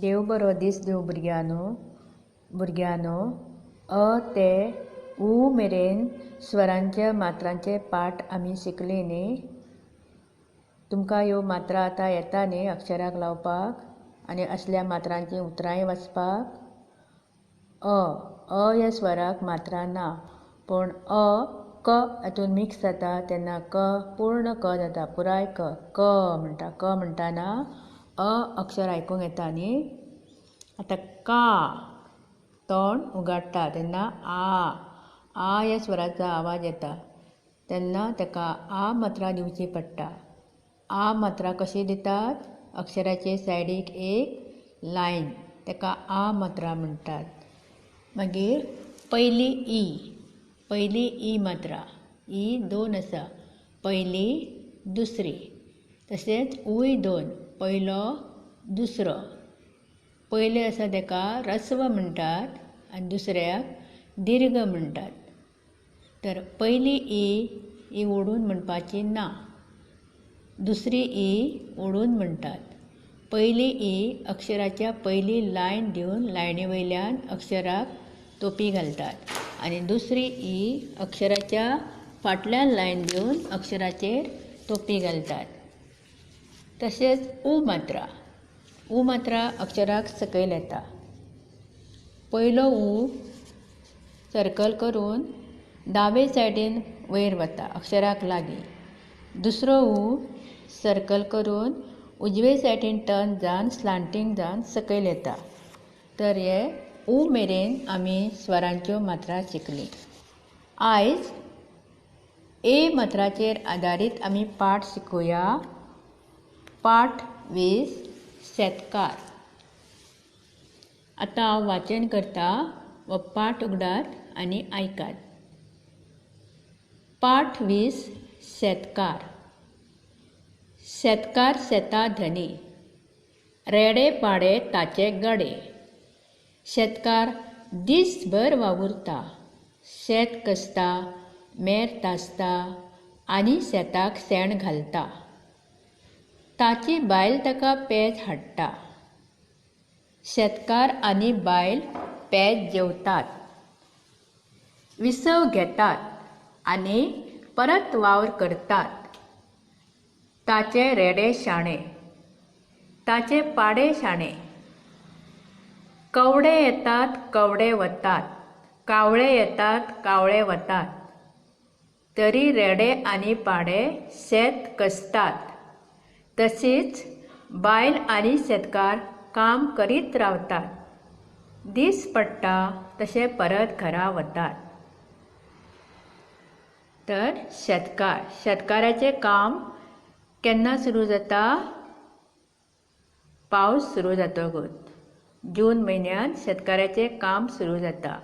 देव बरो दीस दिवं भुरग्यांनो. भुरग्यांनो, अ ते उ मेरेन स्वरांच्या मात्रांचे पाठ आमी शिकलीं न्ही? तुमकां ह्यो मात्रा आतां येता न्ही अक्षराक लावपाक आनी असल्या मात्रांचीं उतरांय वाचपाक? अ, अ ह्या स्वराक मात्रा ना, पूण अ क हातूंत मिक्स जाता तेन्ना क पूर्ण क जाता, पुराय क, क म्हणटा. क म्हणटाना अ अक्षर आयकूंक येता न्ही? आतां का तोंड उगाडटा तेन्ना आ, आ ह्या स्वराचो आवाज येता तेन्ना ताका आ मात्रा दिवची पडटा. आ मात्रा कशी दितात? अक्षराचे सायडीक एक लायन, ताका आ मात्रा म्हणटात. मागीर पयली ई, पयली ई मात्रा, ई दोन आसा, पयली दुसरी. तशेंच ऊय दोन, पयलो दुसरो. पयले आसा ताका ऱ्हस्व म्हणटात आनी दुसऱ्याक दीर्घ म्हणटात. तर पयली ई ही ओडून म्हणपाची ना, दुसरी ई ओडून म्हणटात. पयली ई अक्षराच्या पयली लायन दिवन लायनी वयल्यान अक्षराक तोपी घालतात आनी दुसरी ई अक्षराच्या फाटल्यान लायन दिवन अक्षराचेर तोपी घालतात. तशेंच उ मात्रा, उ मात्रा अक्षराक सकयल येता. पयलो उ सर्कल करून दावे सायडीन वयर वता अक्षराक लागीं. दुसरो उ सर्कल करून उजवे सायडीन टर्न जावन स्लांटींग जावन सकयल येता. तर हे उ मेरेन आमी स्वरांच्यो मात्रा शिकलीं. आयज ए मात्राचेर आदारीत आमी पाठ शिकुया. पाठ 20, शेतकार. आतां हांव वाचन करता, हो पाठ उगडात आनी आयकात. पाठ 20, शेतकार. शेतकार शेता धनी, रेडे पाडे ताचे गडे. शेतकार दीसभर वावुरता, शेत कसता, मेर तासता आनी शेताक शेण घालता. ताची बायल ताका पेज हाडटा. शेतकार आनी बायल पेज जेवतात, विसव घेतात आनी परत वावर करतात. ताचे रेडे शाणे, ताचे पाडे शाणे. कवडे येतात कवडे वतात, कावळे येतात कावळे वतात, तरी रेडे आनी पाडे शेत कसतात. तशीच बायल आनी शेतकार काम करीत रावतात. दीस पडटा तशे परत घरा वतात. तर शेतकार, शेतकाराचें काम केन्ना सुरू जाता? पावस सुरू जातकूच जून म्हयन्यांत शेतकाराचें काम सुरू जाता.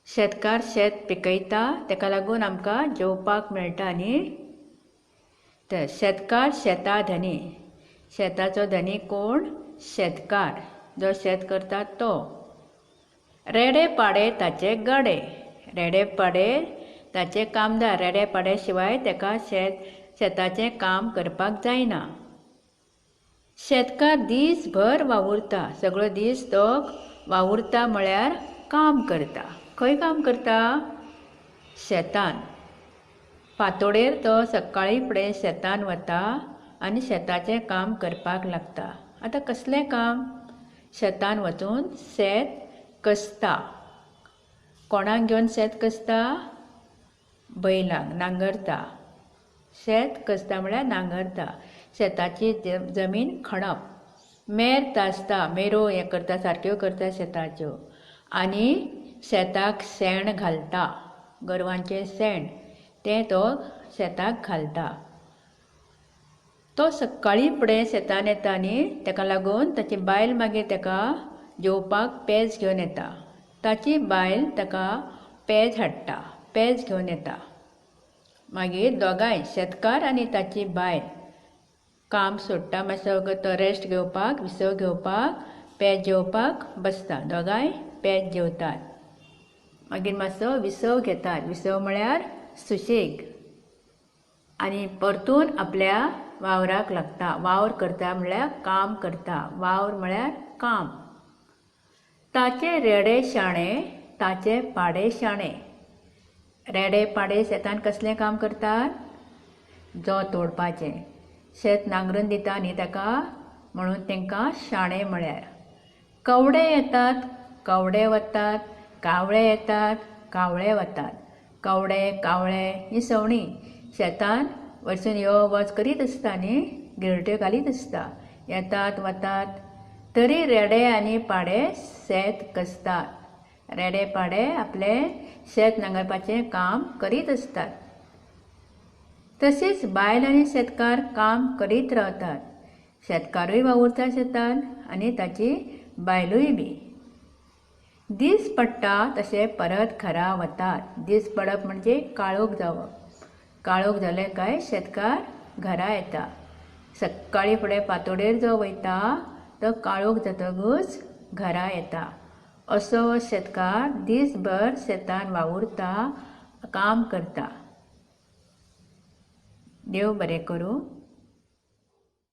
शेतकार शेत पिकयता, ताका लागून आमकां जेवपाक मेळटा न्ही. तर शेतकार शेता धनी, शेताचो धनी कोण? शेतकार, जो शेत करता तो. रेडे पाडे ताचे गडे, रेडे पाडे ताचे कामदार. रेडे पाडे शिवाय ताका शेताचें काम करपाक जायना. शेतकार दीसभर वावुरता, सगळो दीस तो वावुरता म्हळ्यार काम करता. खंय काम करता? शेतान. फांतोडेर तो सकाळीं फुडें शेतान वता आनी शेताचें काम करपाक लागता. आतां कसलें काम? शेतान वचून शेत कसता. कोणाक घेवन शेत कसता? बैलांक नांगरता. शेत कसता म्हळ्यार नांगरता. शेताची जमीन खणप, मेर तासता, मेरो हें करता, सारक्यो करता शेताच्यो, आनी शेताक शेण घालता, गोरवांचें शेण तें तो शेताक घालता. तो सकाळीं फुडें शेतान येता न्ही, ताका लागून ताची बायल मागीर ताका जेवपाक पेज घेवन येता. ताची बायल ताका पेज हाडटा, पेज घेवन येता. मागीर दोगांय, शेतकार आनी ताची बायल, काम सोडटा मातसो वगत तो रेस्ट घेवपाक, विसव घेवपाक, पेज जेवपाक बसता. दोगांय पेज जेवतात, मागीर मातसो विसव घेतात. विसव म्हळ्यार सुशेग. आनी परतून आपल्या वावराक लागता. वावर करता म्हळ्यार काम करता. वावर म्हळ्यार काम. ताचे रेडे शाणे, ताचे पाडे शाणे. रेडे पाडे शेतान कसलें काम करतात? जो तोडपाचें. शेत नांगरून दिता न्ही ताका, म्हणून तांकां शाणे म्हळ्यार. कवडे येतात, कवडे वतात, कावळे येतात, कावळे वतात. कवडे कावळे हीं सवणीं शेतान वचून यो वच करीत आसता न्ही, गिरट्यो घालीत आसता, येतात वतात. तरी रेडे आनी पाडे शेत कसतात. रेडे पाडे आपलें शेत नांगरपाचें काम करीत आसतात. तशीच बायल आनी शेतकार काम करीत रावतात. शेतकारूय वावुरता शेतान आनी ताची बायलूय बी. दीस पडटा तशे परत घरा वतात. दीस पडप म्हणजे काळोख जावप. काळोख जालें काय शेतकार घरा येता. सकाळीं फुडें फांतोडेर जो वयता तो काळोख जातकूच घरा येता. असो शेतकार दीसभर शेतान वावुरता, काम करता. देव बरें करूं.